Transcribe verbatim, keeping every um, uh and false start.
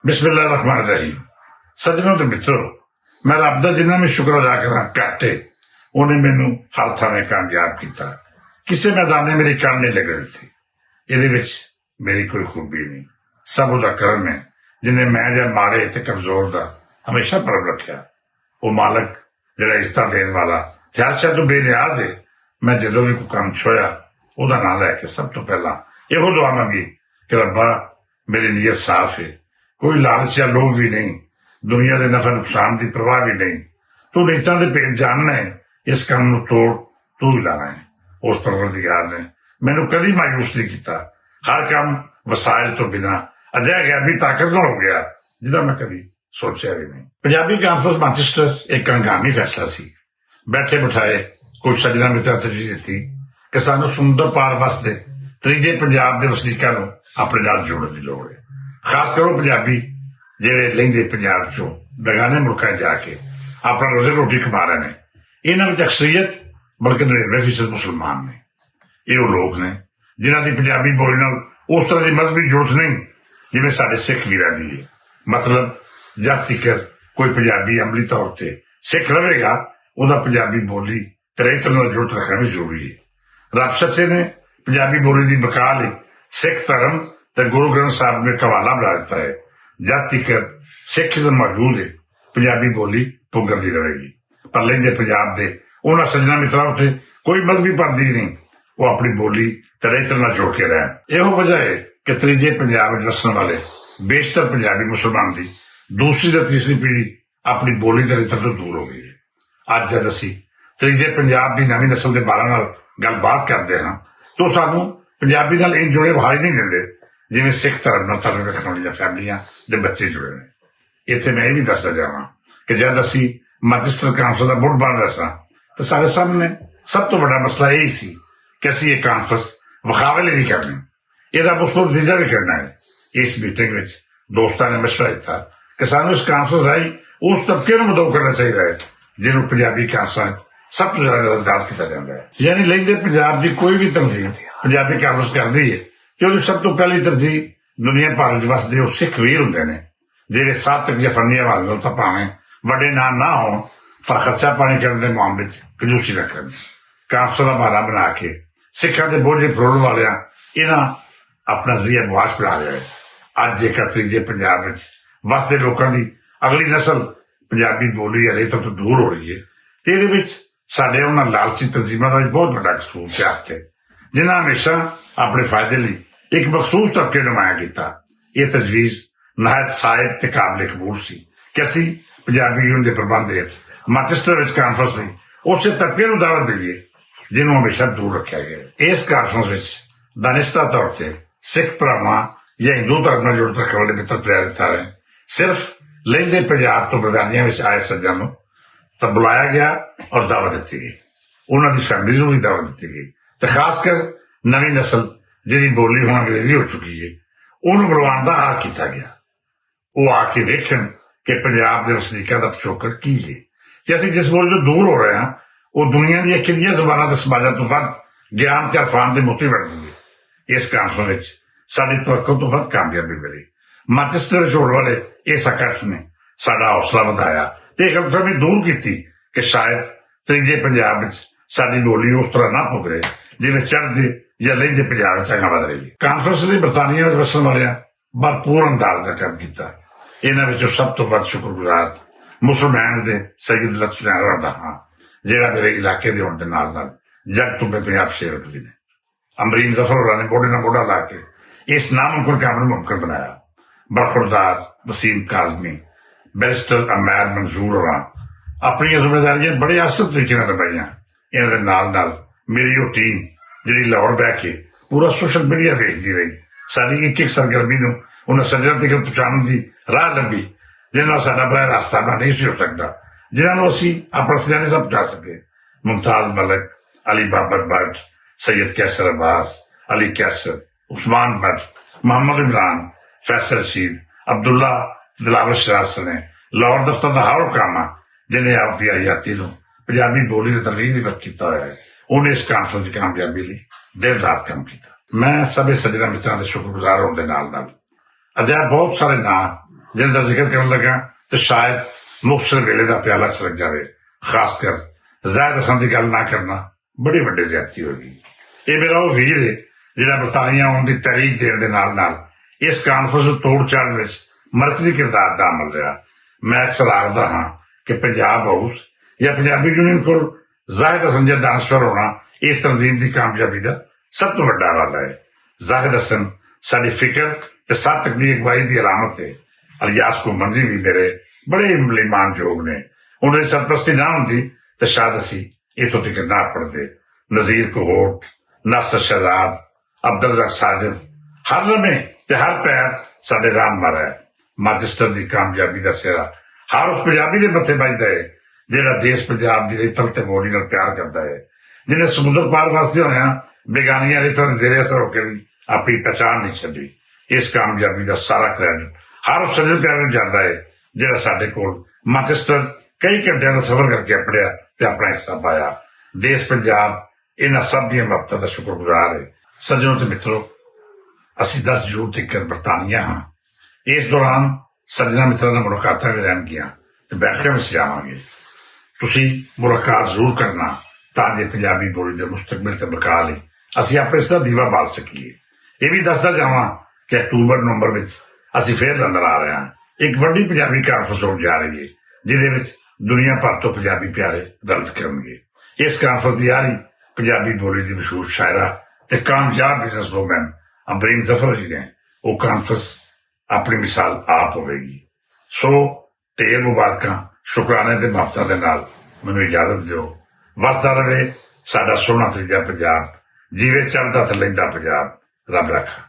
بسم اللہ الرحمن الرحیم۔ سجنوں تے مترو، میں رب دا جنہاں میں شکر ادا کراں، گھٹ ہے۔ انہیں مینوں ہر تھاویں کامیاب کیتا۔ کسے میدان نے میری کن نہیں لگن دتی۔ ایدے وچ میری کوئی خوبی نہیں۔ سب دا کرم ہے، جنہیں میں جا ماڑے تے کمزور دا ہمیشہ پرم رکھیا۔ او مالک جڑا عزتاں دین والا تے ہر شے تو بے نیاز ہے، میں جدوں وی کوئی کم چھویا، او دا ناں لے کے سب تو پہلا ایہو دعا منگی کہ ربا، میری نیت صاف ہے، کوئی لالچ یا لوبھ وی نہیں، دنیا دے نفع نقصان دی پرواہ وی نہیں۔ تو نیتاں دے بھید جاننا ہے، اس کم نوں توڑ تو ہی لانا ہے۔ اس پروردگار نے مینوں کدی مایوس نہیں کیتا۔ ہر کم وسائل تو بنا اجے غیبی طاقت نال ہو گیا، جدا میں کدی سوچیا بھی نہیں۔ پنجابی کانفرنس مانچسٹر ایک ہنگامی فیصلہ سی۔ بیٹھے بٹھائے کچھ سجنا مترا تجویز دتی کہ سانوں سمندر پار وسدے تریجے پنجاب دے وسنیکاں نوں اپنے نال جوڑن دی لوڑ ہے۔ خاص کرو پنجابی جڑے لہندے پنجاب چوں بیگانے ملکاں جا کے اپنا روزی روٹی کما رہے نے۔ انہاں وچ اکثریت بلکہ نڑینوے فیصد مسلمان نے۔ یہ وہ لوگ نے جنہاں دی پنجابی بولی نال اس طرح دی مذہبی جڑت نہیں جویں ساڈے سکھ ویراں دی ہے۔ مطلب، جب تیکر کوئی پنجابی عملی طور تے سکھ رہے گا، اوندا پنجابی بولی تے رہت نال جڑت رکھنا بھی ضروری ہے۔ رب سچے نے پنجابی بولی دی بقا لئی سکھ دھرم تے گرو گرنتھ صاحب نے حوالہ بنا دیتا ہے۔ جد تیکر سکھ ازم موجود ہے، پنجابی بولی پگردی رہے گی۔ پر لہندے پنجاب دے انہاں سجنا مترا اتھے کوئی مذہبی پابندی نہیں، وہ اپنی بولی تے رہت نال جڑ کے رہن۔ ایہو وجہ ہے کہ تریجے پنجاب وچ وسن والے بیشتر پنجابی مسلمان دی دوسری تے تیسری پیڑھی اپنی بولی تے رہت تو دور ہو گئی ہے۔ اج جد اسی تریجے پنجاب دی نویں نسل دے بالاں نال گل بات کردے ہاں تو سانوں پنجابی نال ان جڑے وہائی نہیں دیندے جویں سکھ دھرم نال تعلق رکھن والیاں فیملیاں دے بچے جڑے نے۔ ایتھے میں یہ بھی دسدا جاواں کہ جد اسی مانچسٹر کانفرنس دا بورڈ بن رہا سا، تو سارے سامنے سب تو بڑا مسئلہ یہی سی کہ اسی یہ کانفرنس وکھاوے لئی نہیں کرنی، یہ دا مثبت نتیجہ بھی کرنا ہے۔ اس میٹنگ وچ دوستاں نے مشورہ دیتا کہ سانوں اس کانفرنس راہی اس طبقے نوں مدعو کرنا چاہیے ہے جنہوں پنجابی کانفرنس سب تو زیادہ انداز کیتا جاندا ہے۔ یعنی لہندے پنجاب دی کوئی بھی تنظیم پنجابی کانفرنس کردی ہے، تے اوہدی سب تو پہلی ترجیح دنیا بھر وچ وسدے او سکھ ویر ہوندے نے، جڑے ساتھ تک جفنی حوالے نال تاں پاویں وڈے ناں نہ ہون، پر خرچہ پانی کرن دے معاملے وچ کنجوسی نہ کرن۔ کانفرنس دا بہانہ بنا کے سکھاں دے بوجھے پھرون والیاں انہاں اپنا ذریعہ معاش بنا لیا ہے۔ اج جیکر تریجے پنجاب وچ وسدے لوکاں دی اگلی نسل پنجابی بولی یا ریتم تو دور ہو رہی ہے، تے ایہدے وچ ساڈے انہاں لالچی تنظیماں دا بھی بہت بڑا قصور تے ہاتھ ہے، جنہاں ہمیشہ اپنے فائدے لئی ایک مخصوص طبقے نمایاں کیتا۔ یہ تجویز نہایت صائب تے قابل قبول سی کہ اسی پنجابی یونین دے پربند ہیٹھ مانچسٹر وچ کانفرنس لئی اسے طبقے نوں دعوت دئیے جنہوں ہمیشہ دور رکھیا گیا۔ اس کانفرنس وچ دانستہ طور تے سکھ بھراواں یا ہندو دھرم نال جڑت رکھن والے متر پریارے تھا رہے صرف لہندے پنجاب تو برطانیہ وچ آئے سجاں نوں تاں بلایا گیا اور دعوت دتی گئی۔ انہاں دی فیملیز نوں وی دعوت دتی گئی تے خاص کر نویں نسل جدی بولی ہن انگریزی ہو چکی ہے، انہوں بلوان دا حق کیتا گیا۔ وہ آ کے ویکھن کہ پنجاب دے وسنیکاں دا پچھوکڑ کی ہے۔ تے اسی جس ملک جو دور ہو رہے ہیں، وہ دنیا دی اکیلیاں زباناں دے سماجاں تو ود گیان تے عرفان دے موتی بن گئی ہے۔ اس کانفرنس وچ ساڈی توقع تو ود کامیابی ملی۔ مانچسٹر وچ ہونے والے اس اکٹھ نے ساڈا حوصلہ ودھایا تے یہ غلط فہمی دور کیتی کہ شاید تریجے پنجاب وچ ساڈی بولی اس طرح نہ پگرے جویں چڑھدے یا لہندے پنجاب وچ اگاں ودھ رہی ہے۔ کانفرنس نے برطانیہ وچ وسن والیاں بھرپور انداز دا کم کیتا۔ انہاں وچوں سب تو ود شکر گزار مسلمان دے سید لطف نہر دا ہاں، جڑا میرے علاقے دے ہون دے نال نال جگ تو میں پنجاب سیوک بھی نے۔ امرین ظفر ہوراں نے موڈے نال موڈا لا کے اس ناممکن کام نوں ممکن بنایا۔ برخوردار وسیم کاظمی، بیرسٹر عمیر منظور ہوراں اپنی ذمہ داریاں بڑے اثر طریقے نال نبھائیاں۔ انہاں دے نال نال میری وہ ٹیم جڑی لاہور بہ کے پورا سوشل میڈیا ویکھدی رہی، ساری ایک ایک سرگرمی نوں انہاں سجنا تک پہنچانے دی راہ لبھی، جنہاں نال ساڈا براہ راست سامنا نہیں سی ہو سکدا، جنہاں نوں اسی اپنا سجانے سب پہنچا سکے۔ ممتاز ملک، علی بابر بٹ، سید قیصر عباس، علی قیصر، عثمان بٹ، محمد عمران، فیصل رشید، عبداللہ دلاور شراز سنے لاہور دفتر دا ہر کام آ جنہیں آپ بھی حیاتی نوں پنجابی بولی دے ترویج دی وقت کیتا ہویا ہے۔ انہیں اس کانفرنس دی کامیابی لئی دن رات کام کیتا۔ میں سبھے سجنا متران دے شکر گزار ہونے دے نال نال اجہا بہت سارے ناں جن دا ذکر کرن لگا تو شاید مختصر ویلے دا پیالہ چھلک جاوے۔ خاص کر زاہد حسن دی گل نہ کرنا بڑی وڈی زیادتی ہوگی۔ یہ میرا وہ ویر ہے جڑا برطانیہ آن دی تحریک دین دے نال نال اس کانفرنس نوں توڑ چاڑھن وچ مرکزی کردار دا عمل رہا۔ میں اکثر آخدا ہاں کہ پنجاب ہاؤس یا پنجابی یونین کول زاہد حسن جیہا دانشور ہونا اس تنظیم دی کامیابی دا سب توں وڈا حوالہ ہے۔ زاہد حسن ساڈی فکر تے ساتھ تک دی اگوائی دی علامت ہے۔ الیاس کو منزی بھی میرے بڑے ملیمان جوگ نے۔ انہاں دی سرپرستی نہ ہوندی تے شاید اسی اتھوں تک نہ پڑھدے۔ نذیر کوہوٹ، ناصر شہزاد، عبدالرزاق ساجد، ہر لمحے تے ہر پیر ساڈے راہ مارا ہے۔ مانچسٹر دی کامیابی دا سہرا ہر اس پنجابی دے متھے بجدا ہے جہڑا دیس پنجاب دی رتل تے بولی نال پیار کردا ہے، جنہیں سمندر پار وسدے ہوئے بیگانیاں رتل دے زیر اثر ہو کے بھی اپنی پہچان نہیں چھڈی۔ اس کامیابی دا سارا کریڈٹ ہر اس سجن پیارے نوں جاندا ہے جہڑا ساڈے کول مانچسٹر کئی گھنٹیاں دا سفر کر کے اپڑیا تے اپنا حصہ پایا۔ دیس پنجاب انہاں سب دیاں مدداں دا شکر گزار ہے۔ سجنوں تے مترو، اسی دس جون تک برطانیہ ہاں۔ اس دوران سجنا مترا نال ملاقاتاں بھی رہن گیاں تے بیٹھکاں بھی سجاواں گے۔ تسی ملاقات ضرور کرنا تاں جے پنجابی بولی دے مستقبل تے بقا لئی اسی اپنے اس دا دیوا بال سکیے۔ یہ بھی دسدا جاواں کہ اکتوبر نومبر وچ اسی فیر لندن آ رہے ہاں۔ ایک وڈی پنجابی کانفرنس ہون جا رہی ہے جہدے وچ دنیا بھر تو پنجابی پیارے رلت کرن گے۔ اس کانفرنس دی آری پنجابی بولی دی مشہور شاعرہ تے کامیاب بزنس وومن امبرین ظفر جی نے۔ وہ کانفرنس اپنی مثال آپ ہوے گی۔ سو ڈھیر مبارکاں، شکرانے تے محبتاں دے نال مینوں اجازت دیو۔ وسدا رہے ساڈا سوہنا تریجا پنجاب، جیوے چڑھدا تے لیندا پنجاب۔ رب رکھا۔